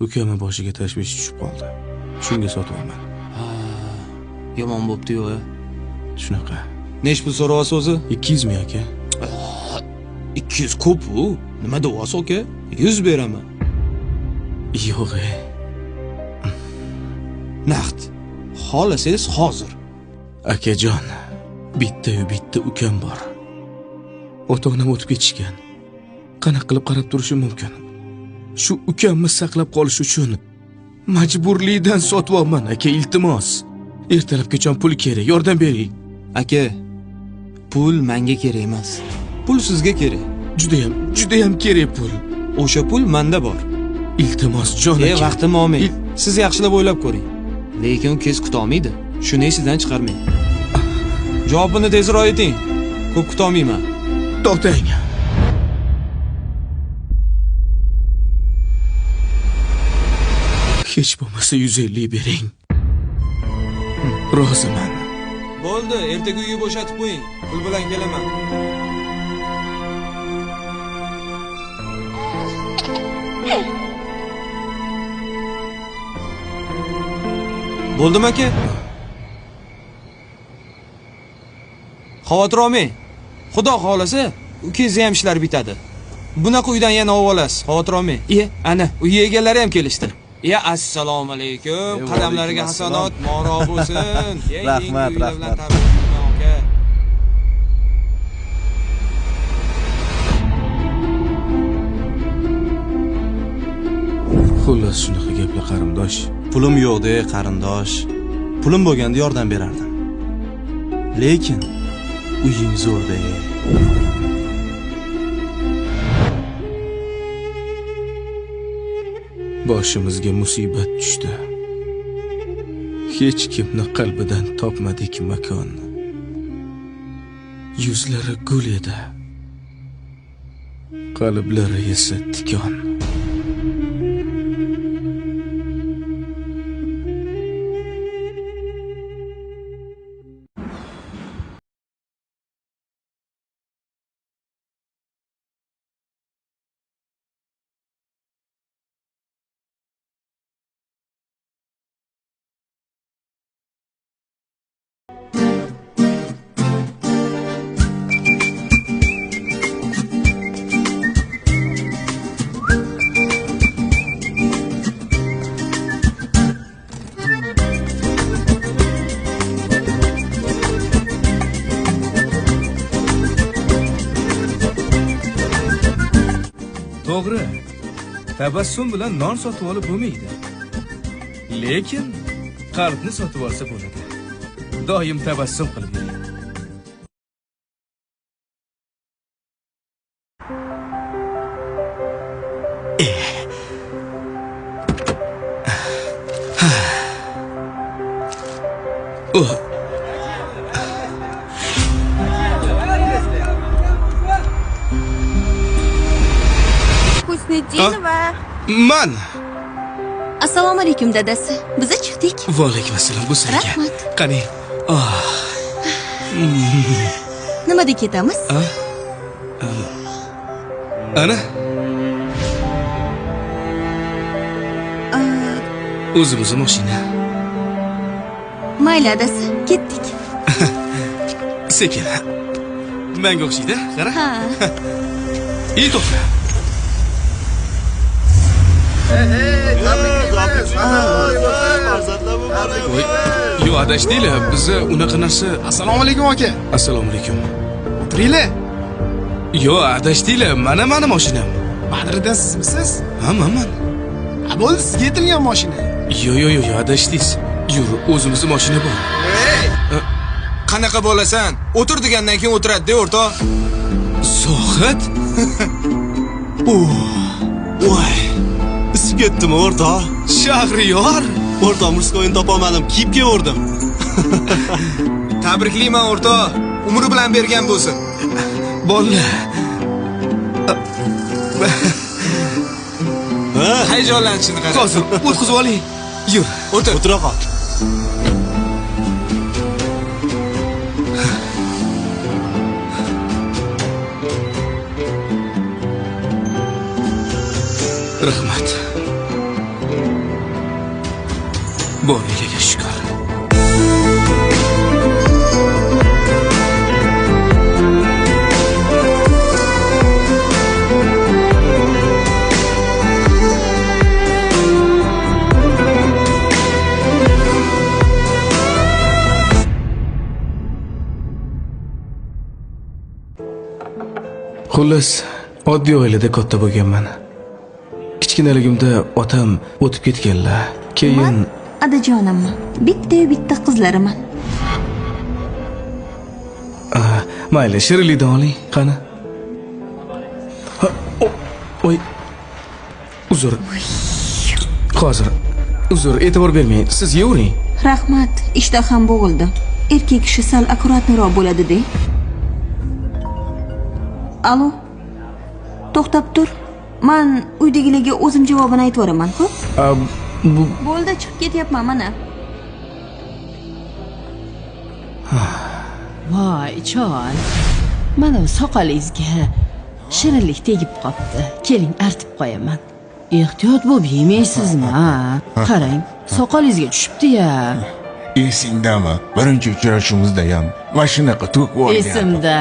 Ukamni boshiga tashvish tushib qoldi. Shunga sotyapman. Ha, yomon bo'pti-yu. Shunaqa. Nech pul so'rayapsiz o'zi? 200 ming aka. 200 ko'p-u. Nima deyapsiz aka? 100 beraman. Yo'q. Naqd. Xohlasangiz hozir. Akajon, bitta-yu bitta ukam bor. Ota-onam o'tib ketishgan. Qanaqa qilib qarab turishim mumkin? Shu ukamni saqlab qolish uchun majburlikdan sotyapman aka, iltimos. Ertalabgacha pul kerak, yordam bering. Aka, pul menga kerak emas. Pul sizga kerak. Judayam, judayam kerak pul. O'sha pul menda bor. Iltimos, jon aka. Vaqtimni olmang. Siz yaxshilab o'ylab ko'ring. Lekin u kez kuta olmaydi. Shuni esidan chiqarmang. Javobini tezroq ayting. Ko'p kuta olmayman. To'xtang. Hech bo'lmasa 150 bering. Roziman. Bo'ldi, ertaga uyni bo'shatib qo'ying. Pul bilan kelaman. Bo'ldimi aka? Xavotir olmang. Xudo xolasa, ukangizni ham ishlari bitadi. Bunaqa uydan yana olasiz, xavotir olmang. Ana, uy egalari ham kelishdi. Assalomu alaykum. Qadamlariga hasanot, moro bo'lsin. Rahmat, rahmat. Xullas shunaqa gaplar qarindosh. Pulim yo'q-de, qarindosh. Pulim bo'lganda yordam berardim. Lekin uying zo'r-de. Boshimizga musibat tushdi. Hech kimni qalbidan topmadik makon. Yuzlari gul edi, qalblari esa tikon. To'g'ri, tabassum bilan non sotib olib bo'lmaydi. Lekin qalbni sotib olsa bo'ladi. Doim tabassum qilib yuring. Husniddinova. Man. Assalomu alaykum dadasi. Biz chiqdik. Va alaykum assalom. Bu sizga. Rahmat. Qani. Nimada ketamiz? Ana. O'zimizni mashina. Mayli adasi, ketdik. Sekin. Menga o'xshaydi, qara. Ha. İyi to'xta. Yo'q, adashdinglar. Biza unaqa narsa. Assalomu alaykum aka. Assalomu alaykum. O'tiringlar. Yo'q, adashdinglar. Mana meni mashinam. Badriddin sizmisiz? Ha, man. Ha, bo'ldi, sizga yetilgan mashina. Yo'q, yo'q, yo'q, adashdingiz. Yur, o'zimizni mashina bor. Qanaqa bo'lasan? O'tir degandan keyin o'tiradi-da, o'rtoq. Zohid? Voy. Isib ketdimi o'rtoq? Shahriyor? O'rtoq, murskoyni topolmadim, kiyib kelaverdim. Tabriklayman o'rtoq. Umri bilan bergan bo'lsin. Bolalar. Ha? Hayajonlanishini qara. Hozir o'tkazib oling. Yur. O'tir. O'tira qol. Rahmat. Borligiga shukr. Xullas, oddiy oilada katta bo'lganman. Kichkinaligimda otam o'tib ketganlar. Keyin adajonimmi, bitta-bitta qizlariman. Mayli, shirinlikdan oling, qani. Oy. Uzr. Hozir. Uzr, e'tibor bermang. Siz yeyvering. Rahmat, ishtaham bo'g'ildi. Erkak kishi sal akkuratniroq bo'ladi-da. Alo. To'xtab tur. Men uydagilarga o'zim javobini aytib yuboraman, xo'p? Bo'ldi, chiqib ketyapman mana. Voy, chol. Mana soqolingizga shirinlik tegib qopti. Keling, artib qo'yaman. Ehtiyot bo'lib yemaysizmi? Qarang, soqolingizga tushibdi-ya. Esingdami? Birinchi uchrashuvimizda ham mashinaqa to'kib yuborgan. Esimda.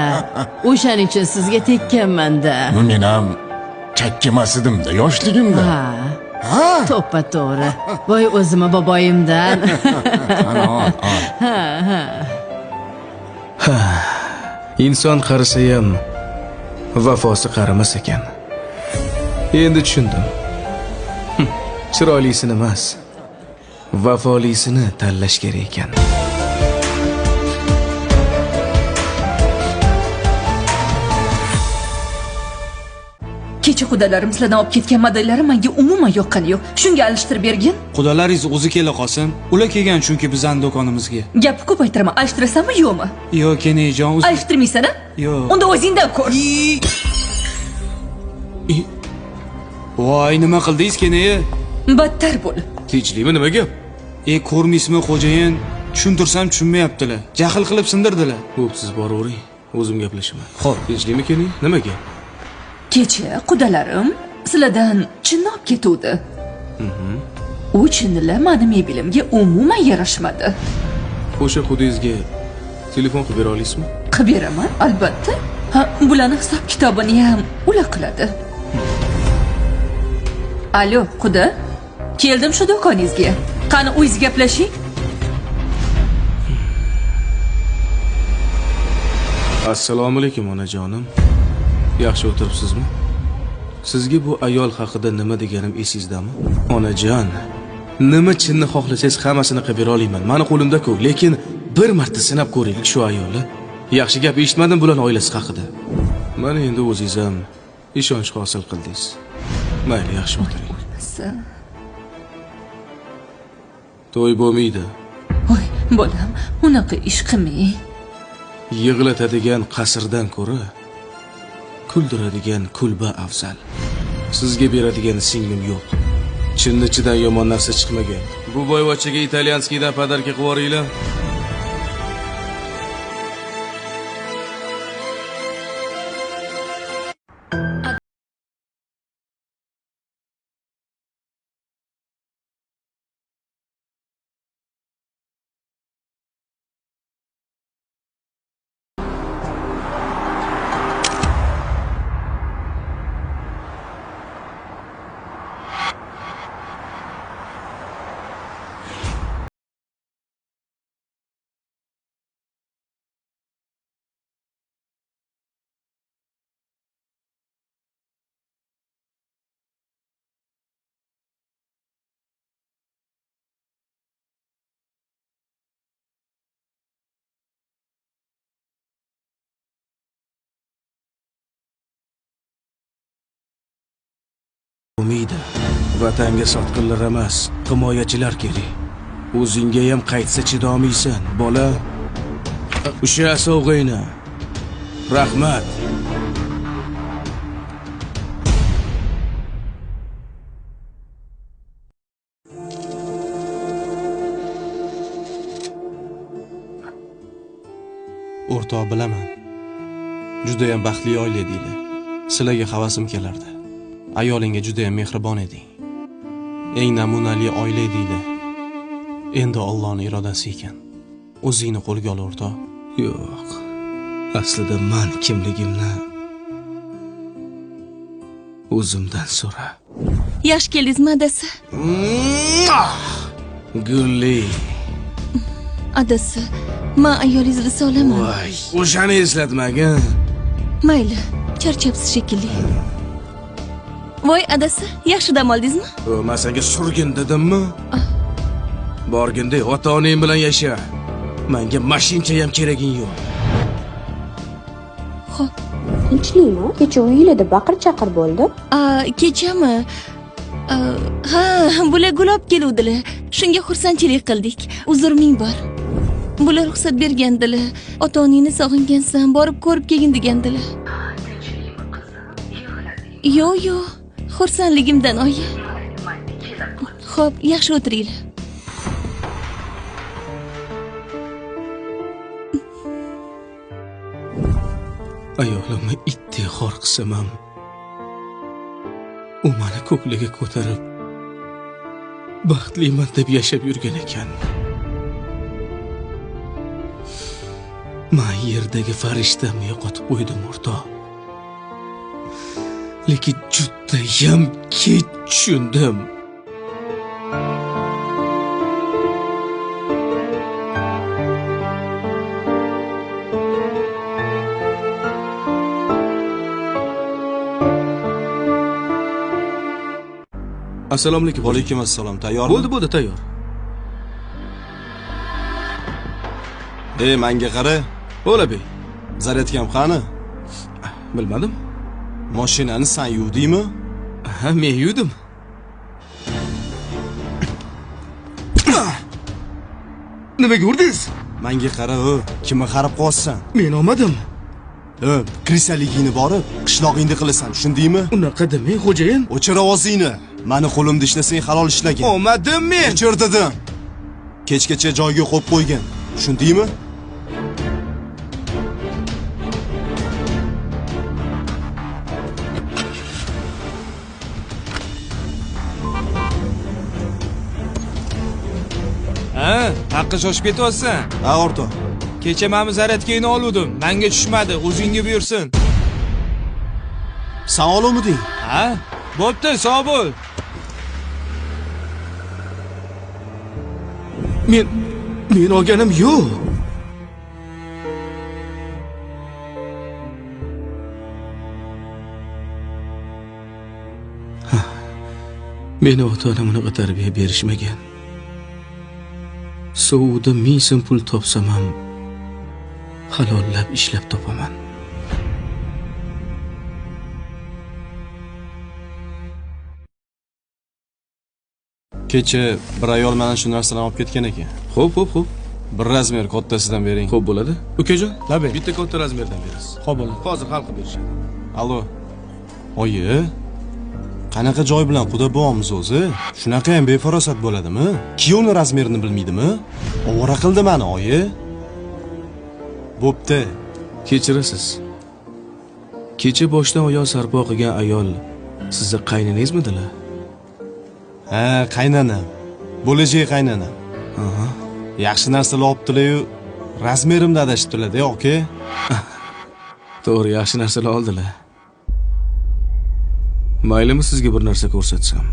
O'shaning uchun sizga tekkanman-da. Men ham chakka emas edim-da, yoshligimda. Ha. To'ppa-to'g'ri. Voy o'zimni boboyimdan. Ana, ol, ol. Ha, ha. Ha. Inson qarisa ham vafosi qarimas ekan. Endi tushundim. Chiroylisini emas, vafolisini tanlash kerak ekan. Kecha qudalarim sizlardan olib ketgan modellarim menga umuman yoqqani yo'q. Shunga alishtirib bergin. Qudalaringiz o'zi kela qolsin. Ular kelgan chunki bizning do'konimizga. Gapni ko'paytiraman. Alishtirasanmi, yo'qmi? Yo'q, kenajon, o'zi Alishtirmaysan-a? Yo'q. Unda o'zingdan ko'r. Voy, nima qildingiz, kenayi? Battar bo'l. Tinchlikmi, nima gap? Ko'rmaysizmi, xo'jayin? Tushuntirsam tushunmayaptilar. Jahl qilib sindirdilar. Bo'p, siz boravering. O'zim gaplashaman. Xo'p, tinchlikmi, kenayi? Nima gap? Kecha qudalarim sizlardan chinni olib ketuvdi. U chinnilar meni mebelimga umuman yarashmadi. O'sha qudangizga telefon qilib bera olasizmi? Qilib beraman, albatta. Ha, bularni hisob kitobini ham ular qiladi. Alo, quda. Keldim shu do'koningizga. Qani o'zingiz gaplashing. Assalomu alaykum, onajonim. Yaxshi o'tiribsizmi? Sizga bu ayol haqida nima deganim esingizdami? Onajon, nima chinni xohlasangiz hammasini qilib bera olaman. Meni qo'limda-ku, lekin bir marta sinab ko'raylik shu ayolni. Yaxshi gap eshitmadim bularning oilasi haqida. Mana endi o'zingiz ham ishonch hosil qildingiz. Mayli, yaxshi o'tiring. To'y bo'lmaydi. Voy, bolam, unaqa ish qilmang. Yig'latadigan qasrdan ko'ra kuldiradigan kulba afzal. Sizga beradigan singlim yo'q. Chinnichidan yomon narsa chiqmagan. Bu boyvachchaga italyanskiydan podarka qilib yuboringlar. Umidi. Vatanga sotqinlar emas, himoyachilar kerak. O'zingga ham qaytsa chidomaysan, bola. O'sha sovg'ingni. Rahmat. O'rtoq, bilaman. Juda ham baxtli oila edinglar. Sizlarga havasim kelardi. Ayolingga juda ham mehribon eding. Eng namunali oila edinglar. Endi Allohning irodasi ekan. O'zingni qo'lga ol o'rtoq. Yo'q. Aslida men kimligimni o'zimdan so'ra. Yaxshi keldingizmi adasi? Gulli. Adasi, men ayolingiz risolaman. Voy, o'shani eslatmagin. Mayli, charchabsiz shekilli. Voy adasi, yaxshi dam oldingizmi? Men senga surgin dedimmi? Borginda ota-onang bilan yasha. Menga mashincha ham keraging yo'q. Xo'p. Tinchlikmi? Kecha uyinglarda baqir-chaqir bo'ldi. Kechami? Ha, bular gul olib keluvdilar. Shunga xursandchilik qildik. Uzr ming bor. Bular ruxsat bergandilar. Ota-onangni sog'ingansan, borib ko'rib kelgin degandilar. Yo'q, yo'q, xursandligimdan oyi. Xo'p, yaxshi o'tiringlar. Ayolimni itdek xor qilsam ham, u meni ko'kliga ko'tarib, baxtliman deb yashab yurgan ekan. Men yerdagi farishtamni yo'qotib qo'ydim o'rtoq. Lekin judayam kech tushundim. Assalomu alaykum. Alaykum assalom. Tayyormi? Bo'ldi, bo'ldi, tayyor. Ey, menga qara. O'la bey. Zaryadkam qani? Bilmadim. Mashinani sen yuvdingmi? Ha, men yuvdim. Nimaga urdingiz? Menga qara, o, kimni qarab qo'ysan? Men olmadim. Krisaligingni borib, qishlog'ingda qilasan, tushundingmi? Unaqa demang, xo'jayin. O'chir ovozingni. Meni qo'limda ishlasang halol ishlagin. Olmadim men. O'chir dedim. Kechgacha joyiga qo'yib qo'ygin. Tushundingmi? Ha, haqqa shoshib ketyapsan. Ha, o'rtoq. Kecha men zaryadkani oluvdim. Menga tushmadi, o'zingga buyursin. Sen oluvmiding? Ha? Bo'pti, sog' bo'l. Men olganim yo'q. Meni ota-onam unaqa tarbiya berishmagan. Sovuvda 1000 so'm pul topsam ham halollab ishlab topaman. Kecha bir ayol mana shu narsalarni olib ketgan ekan. Xo'p, xo'p, xo'p. Bir razmer kattasidan bering. Xo'p bo'ladi. Ukajon, Labi. Bitta katta razmerdan berasiz. Xo'p bo'ladi. Hozir hal qilib berishadi. Allo. Oyi, qanaqa joy bilan quda bo'amiz o'zi? Shunaqa ham befarosat bo'ladimi? Kiyovni razmerini bilmaydimi? Ovora qildi meni, oyi. Bo'pti. Kechirasiz. Kecha boshdan oyoq sarpo qilgan ayol sizni qaynanangizmidilar? Ha, qaynanam. Bo'lajak qaynanam. Aha. Yaxshi narsalar olibdilar-yu, razmerimda adashibdilar-da, aka. To'g'ri, yaxshi narsalar oldilar. Maylimi sizga bir narsa ko'rsatsam?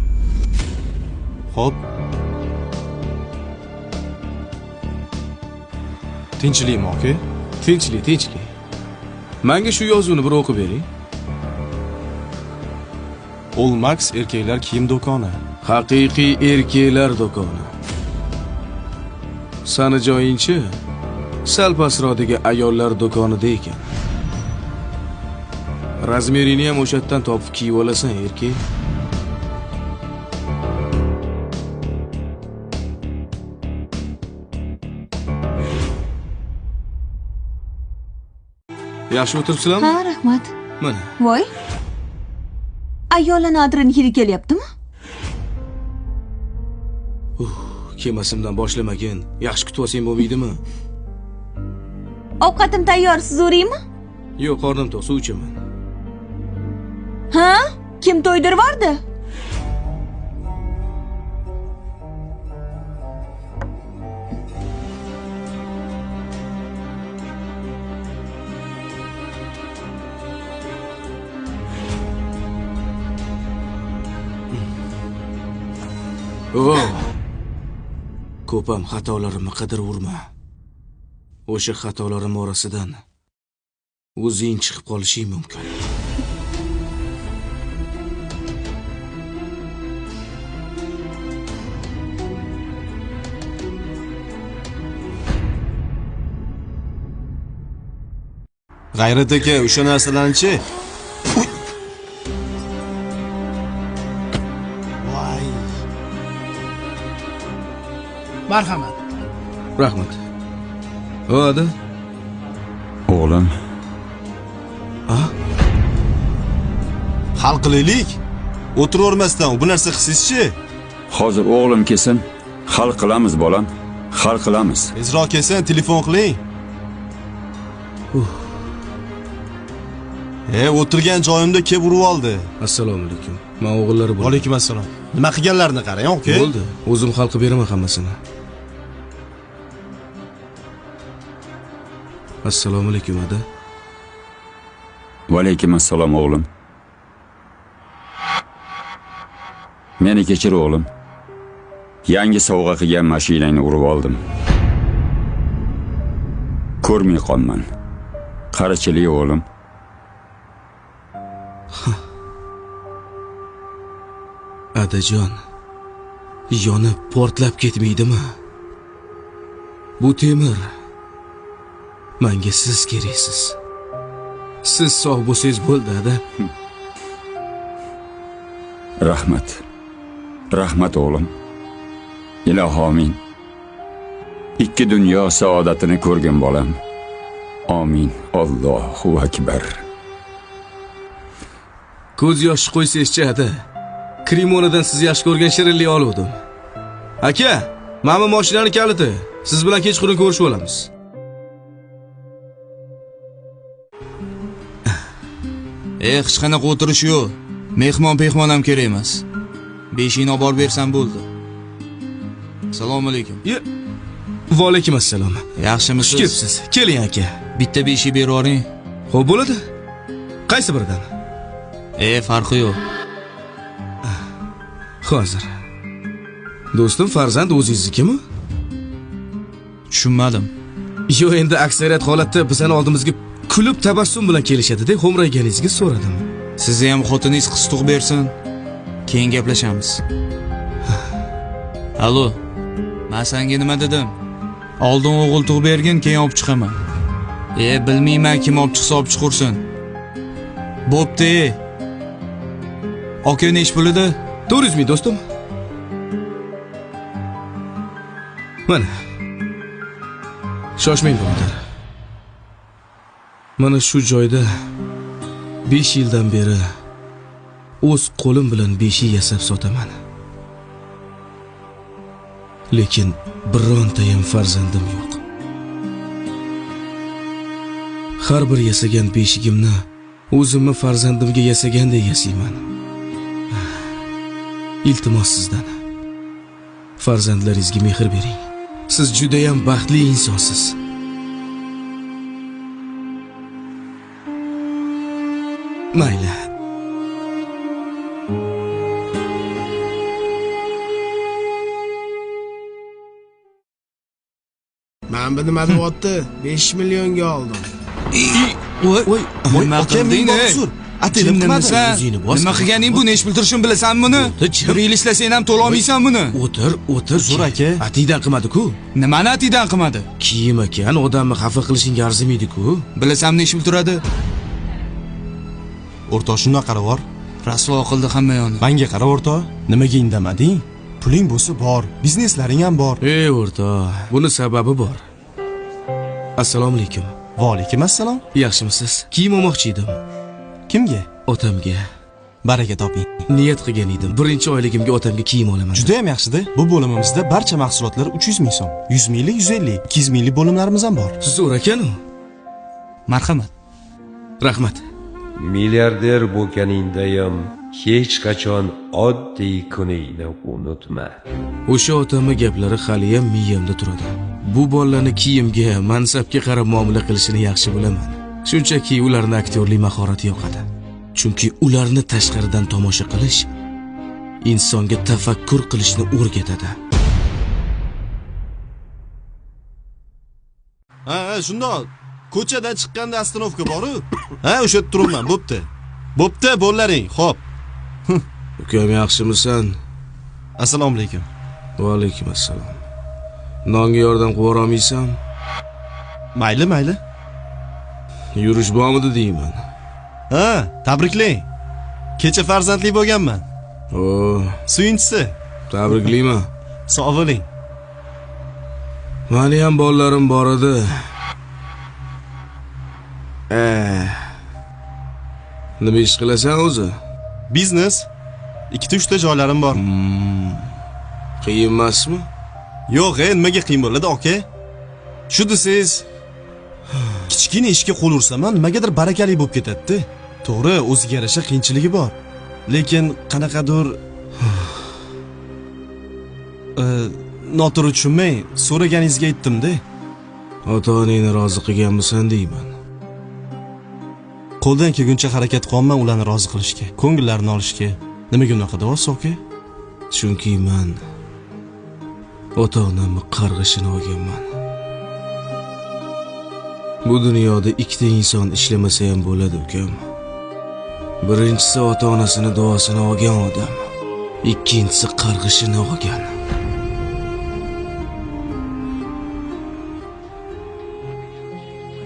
Xo'p. Tinchlikmi, aka? Tinchlik, tinchlik. Menga shu yozuvni bir o'qib bering. All Max erkaklar kiyim do'koni. Haqiqiy erkaklar do'koni. Sani joyingchi sal pastroqdagi ayollar do'konida ekan. Razmerini ham o'sha yerdan topib kiyib olasan, erkak. Yaxshi o'tiribsizlarmi? Ha, rahmat. Mana. Voy. Ayollarning adrini hidi kelyaptimi? Kemasimdan boshlamagin. Yaxshi kutib olsang bo'lmaydimi? Ovqatim tayyor, siz o'raymi? Yo'q, qornim to'q, suv ichaman. Ha? Kim to'ydirvordi? O. Ko'pam xatolarimni qidirurma. O'sha xatolarim orasidan o'zing chiqib qolishing mumkin. G'ayrat aka, o'sha narsalarni-chi? Voy. Marhamat. Rahmat. O, ada. O'g'lim, Hal qilaylik. O'tiravermasdan bu narsa qilsangizchi? Hozir o'g'lim kelsin, hal qilamiz bolam, hal qilamiz. Tezroq kelsin, telefon qiling. O'tirgan joyimda kelib urib oldi. Assalomu alaykum. Men o'g'illari bo'laman. Alaykum assalom. Nima qilganlarini qarang, aka. Bo'ldi. O'zim hal qilib beraman hammasini. Assalomu alaykum, ada. Va alaykum assalom o'g'lim. Meni kechir o'g'lim. Yangi sovg'a qilgan mashinangni urib oldim. Ko'rmay qolman. Qarachilik o'g'lim. Adajon, yonib portlab ketmaydimi? Bu temir. Menga siz keraksiz. Siz sog' bo'lsangiz bo'ldi, ada. Rahmat. Rahmat o'g'lim. Ilohi amin. Ikki dunyo saodatini ko'rgin bolam. Amin. Allohu akbar. Ko'z yoshi qo'ysangizchi, ada. Kremonidan siz yaxshi ko'rgan shirinlik oluvdim. Aka, mana bu mashinani kaliti. Siz bilan kechqurun ko'rishib olamiz. Hech qanaqa o'tirish yo'q. Mehmon-pehmon ham kerak emas. Beshingni olib borib bersam bo'ldi. Assalomu alaykum. Va alaykum assalom. Yaxshimisiz? Xush kelibsiz. Keling aka. Bitta beshik berib yuboring. Xo'p bo'ladi. Qaysi biridan? Farqi yo'q. Hozir. Do'stim, farzand o'zingiznikimi? Tushunmadim. Yo'q, endi aksariyat holatda bizani oldimizga kulib tabassum bilan kelishadi-da, xo'mrayganingizga so'radim. Sizni ham xotiningiz qiz tug'ib bersin. Keyin gaplashamiz. Allo. Men senga nima dedim? Oldin o'g'il tug'ib bergin, keyin olib chiqaman. Bilmayman kim olib chiqsa olib chiqursin. Bo'pti. Aka, nech pul edi? 400 ming do'stim. Mana. Shoshmang birodar. Mana shu joyda 5 yildan beri o'z qo'lim bilan beshik yasab sotaman. Lekin bironta ham farzandim yo'q. Har bir yasagan beshigimni o'zimni farzandimga yasagandek yasayman. Iltimos sizdan. Farzandlaringizga mehr bering. Siz juda ham baxtli insonsiz. Mayli. Men bu nima deyapti? 5 millionga oldim. Voy, voy, nima qilding? Atelim qilmadi. Nima qilganing bu? Nech pul turishini bilasan buni? Bir yil ishlasang ham to'la olmaysan buni. O'tir, o'tir. Zo'r aka. Atiydan qilmadi-ku. Nimani atiydan qilmadi? Kiyim ekan, odamni xafa qilishingga arzimaydi-ku. Bilasanmi nech pul turadi? O'rtoq, shundoq qaravor. Rasvo qildi hamma yoni. Menga qara o'rtoq, nimaga indamading? Puling bo'lsa bor, bizneslaring ham bor. Ey o'rtoq, buni sababi bor. Assalomu alaykum. Va alaykum assalom. Yaxshimisiz? Kiyim olmoqchi edim. Kimga? Otamga. Baraka toping. Niyat qilgan edim. Birinchi oyligimga otamga kiyim olaman. Juda ham yaxshida. Bu bo'limimizda barcha mahsulotlar 300 ming so'm. 100 minglik, 150, 200 minglik bo'limlarimiz ham bor. Zo'r ekan-u. Marhamat. Rahmat. Milliarder bo'lganingda ham hech qachon oddiy kuningni unutma. O'sha otamning gaplari hali ham miyamda turadi. Bu bolalarni kiyimga, mansabga qarab muomala qilishini yaxshi bilaman. Shunchaki ularni aktyorlik mahorati yoqadi. Chunki ularni tashqaridan tomosha qilish Insonga tafakkur qilishni o'rgatadi. Ha, shundoq. Ko'chadan chiqqanda ostanovka bor-u. Ha, o'sha yerda turibman. Bo'pti. Bo'pti, bo'llaring. Xo'p. Ukam, yaxshimisan? Assalomu alaykum. Va alaykum assalom. Nonga yordam qilib yuborolmaysan? Mayli, mayli. Yurish bormidi deyman. Ha, tabriklang. Kecha farzandli bo'lganman. O, suyunchisi. Tabriklayman. Sog' bo'ling. Meni ham bolalarim bor edi. Nima ish qilasan o'zi? Biznes. 2-3 ta joylarim bor. Qiyin emasmi? Yo'q, nimaga qiyin bo'ladi, aka? Shu desangiz, kichkina ishga qo'l ursaman, nimagadir barakali bo'lib ketadi-da. To'g'ri, o'ziga yarasha qiyinchiligi bor. Lekin qanaqadir noto'g'ri tushunmang, so'raganingizga aytdim-da. Ota-onangni rozi qilganmisan deyman. Qo'ldan kelguncha harakat qilaman ularni rozi qilishga, ko'ngillarini olishga. Nimaga unaqa deyapsiz, aka? Chunki men ota-onamni qarg'ishini olganman. Bu dunyoda ikkita inson ishlamasa ham bo'ladi, ukam. Birinchisi ota-onasini duosini olgan odam, ikkinchisi qarg'ishini olgan.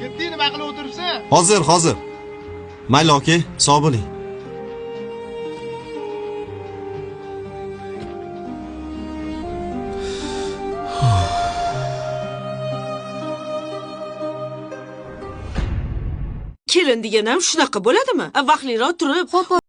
Ketding, nima qilib o'tiribsan? Hozir, hozir. Mayli, aka, sog' bo'ling. Kelin degan ham shunaqa bo'ladimi? Vaqtliroq turib, Xo'p,